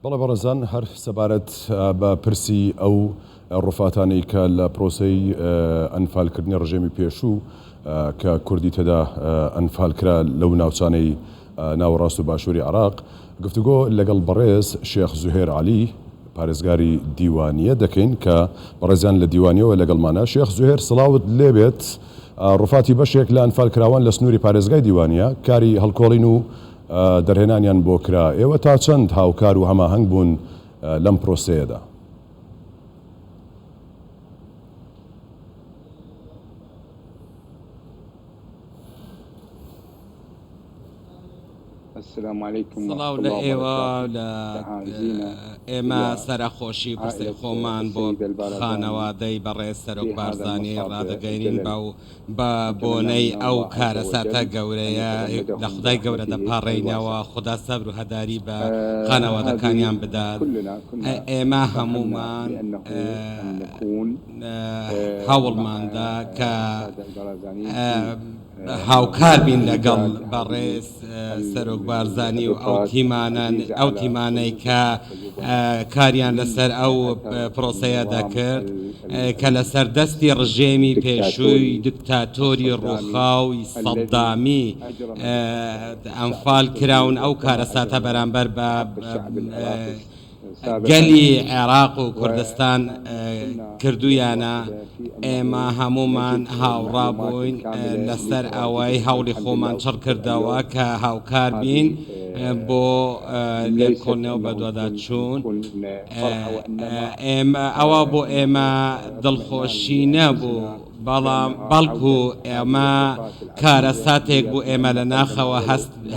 بەڵێ بەڕێزان هەر سەبارەت بە پرسی ئەو ڕوفاتانەی کە لە پرۆسەی ئەنفالکردنی ڕژێمی پێشوو کە کوردی تێدا ئەنفال کرا لەو ناوچانەی ناوەڕاست و باشووری عێراق گفتوگۆ لەگەڵ بەڕێز شێخ زوهێر عەلی پارێزگاری دیوانیە دەکەین کە بەڕێزیان لە دیوانیەوە لەگەڵمانە. شێخ زوهێر سڵاوت لێبێت، ڕوفاتی بەشێک لە ئەنفالکراوان لە سنووری پارێزگای دیوانیە کاری هەڵکۆڵین و دەرهێنانیان بۆ کرا، ئێوە تا چەند هاوکار و هەماهەنگ بوون لەم پرۆسەیەدا؟ سڵاو لە ئێوە لە ئێمە سەرەخۆشی و پرسەی خۆمان بۆ خانەوادەی بەڕێز سەرۆک بارزانی ڕادەگەینین بە و بە بۆنەی ئەو کارەساتە گەورەیە لە خودای گەورە دەپاڕێینەوە خودا سەبر و هەداری بە خانەوادەکانیان بدات ئێمە هەموومان هەوڵماندا کە هاوکار بین لەگەڵ بەڕێز سەرۆک بارزانی و ئەو تیمانە ئەو تیمانەی کە کاریان لەسەر ئەو پرۆسەیە دەکرد کە لەسەر دەستی ڕژێمی پێشووی دکتاتۆری ڕووخاوی سەدامی ئەنفال کراون ئەو کارەساتە بەرامبەر بە گەلی عێراق و کوردستان کردوویانە، ئێمە هەموومان هاوڕا بووین لەسەر ئەوەی هەوڵی خۆمان چڕ کردەوە کە هاوکار بین بۆ لێکۆڵینەوە بەدواداچوون. ئێمە ئەوە بۆ ئێمە دڵخۆشی نەبوو، بەڵام بەڵکو ئەمە کارەساتێک بوو ئێمە لە ناخەوە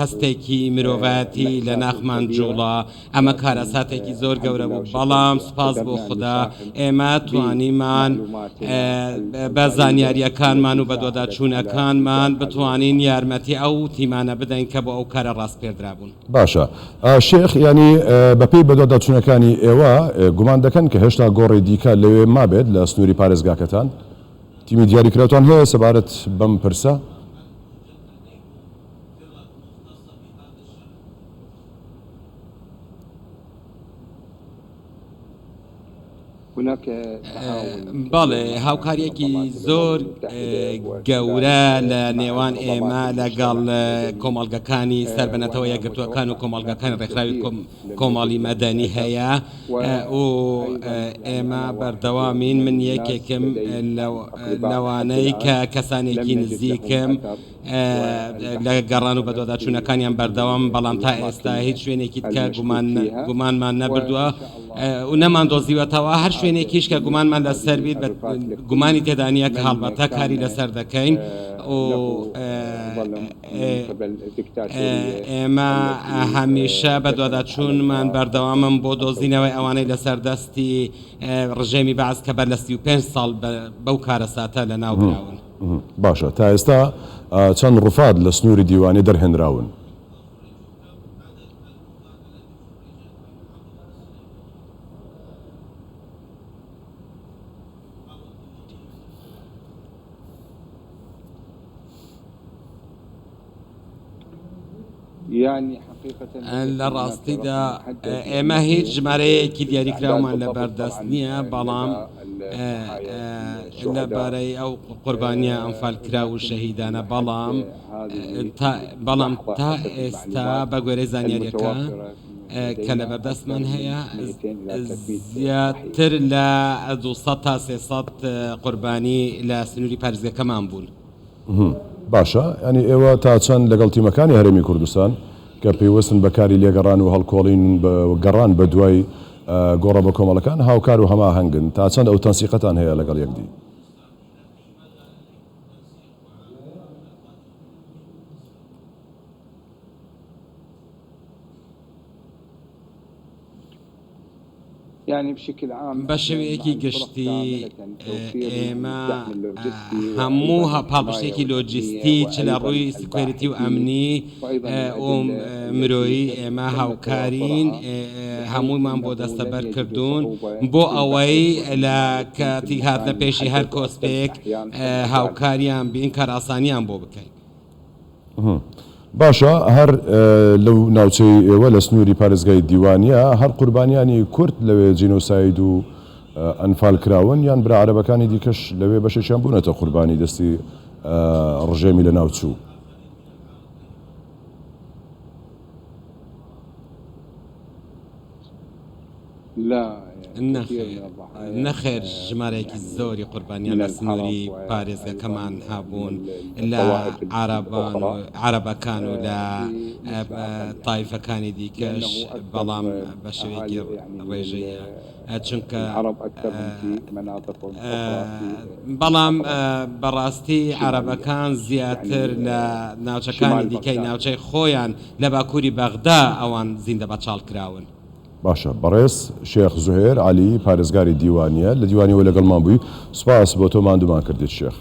هەستێکی مرۆڤایەتی لە ناخمان جوڵا. ئەمە کارەساتێکی زۆر گەورە بوو، بەڵام سوپاس بۆ خودا ئێمە توانیمان بە زانیارییەکانمان و بەدواداچوونەکانمان بتوانین یارمەتی ئەو تیمانە بدەین کە بۆ ئەو کارە ڕاسپێردرابوون. باشە شێخ، یانی بەپێی بەدواداچوونەکانی ئێوە گومان دەکەن کە هێشتا گۆڕی دیکە لەوێ مابێت لە سنووری پارێزگاکەتان؟ تیمی دیاریکراوتان هەیە سەبارەت بەم پرسە؟ بەڵێ هاوکاریەکی زۆر گەورە لە نێوان ئێمە لەگەڵ کۆمەڵگەکانی سەر بە نەتەوە یەکگرتووەکان و کۆمەڵگەکانی ڕێکخراوی کۆمەڵی مەدەنی هەیە و ئێمە بەردەوامین من یەکێکم لەوانەی کە کەسانێکی نزیکم لە گەڕان و بەدواداچوونەکانیان بەردەوامن، بەڵام تا ئێستا هیچ شوێنێکی دیکە گومانمان نەبردووە و نەماندۆزیوەتەوە، هەر شوێنێکیش کە گومانمان لەسەر بیت گومانی تێدا نییە کە هەڵبەتە کاری لەسەر دەکەین و ئێمە هەمیشە بەدواداچوونمان بەردەوامن بۆ دۆزینەوەی ئەوانەی لەسەر دەستی ڕژێمی بەعس کە بەر لە 35 ساڵ بەو کارەساتە لەناوبراون. باشە تا ئێستا چەند ڕوفات لە سنووری دیوانیە دەرهێنراون؟ لە ڕاستیدا ئێمە هیچ ژمارەیەکی دیاریکراومان لەبەردەست نییە، بەڵام لەبارەی ئەو قوربانییە ئەنفالکراو و شەهیدانە، بەڵام بەڵام تا ئێستا بە گوێرەی زانیارییەکان کە لەبەردەستمان هەیە زیاتر لە 200 تا 300 قوربانی لە سنووری پارێزگەکەمان بوون. باشە یانی ئێوە تا چەند لەگەڵ تیمەکانی هەرێمی کوردستان کە پەیوەستن بە کاری لێگەڕان و هەڵکۆڵین و گەڕان بە دوای گۆڕە بەکۆمەڵەکان هاوکار و هەماهەنگن تا چەند ئەو تەنسیقەتان هەیە لەگەڵ یەکدی؟ بە شێوەیەکی گشتی ئێمە هەموو پاڵپشتێکی لۆجیستی چ لە ڕووی security و ئەمنی و مرۆیی ئێمە هاوکارین هەموومان بۆ دەستەبەر کردوون بۆ ئەوەی لە کاتی هاتنە پێشی هەر کۆسپێک هاوکاریان بین کارئاسانیان بۆ بکەین. باشە هەر لەو ناوچەی ئێوە لە سنووری پارێزگای دیوانیە هەر قوربانیانی کورد لەوێ جینۆساید و ئەنفال کراون یان برا عەرەبەکانی دیکەش لەوێ بەشێکیان بوونەتە قوربانی دەستی ڕژێمی لەناوچوو؟ نەخێر ژمارەیەکی زۆری قوربانیان لە سنووری پارێزگەکەمان هەبوون لە عەرەبان و عەرەبەکان و لە تایفەکانی دیکەش بەڵام بە شێوەیەکی ڕێژەیە چونکە بەڵام بەڕاستی عەرەبەکان زیاتر لە ناوچەکانی دیکەی ناوچەی خۆیان لە باکووری بەغدا ئەوان زیندەبەچاڵ کراون. باشە بەڕێز شێخ زوهێر عەلی پارێزگاری دیوانیە لە دیوانیەوە لەگەڵمان بووی سوپاس بۆ تۆ ماندوومان کردیت شێخ.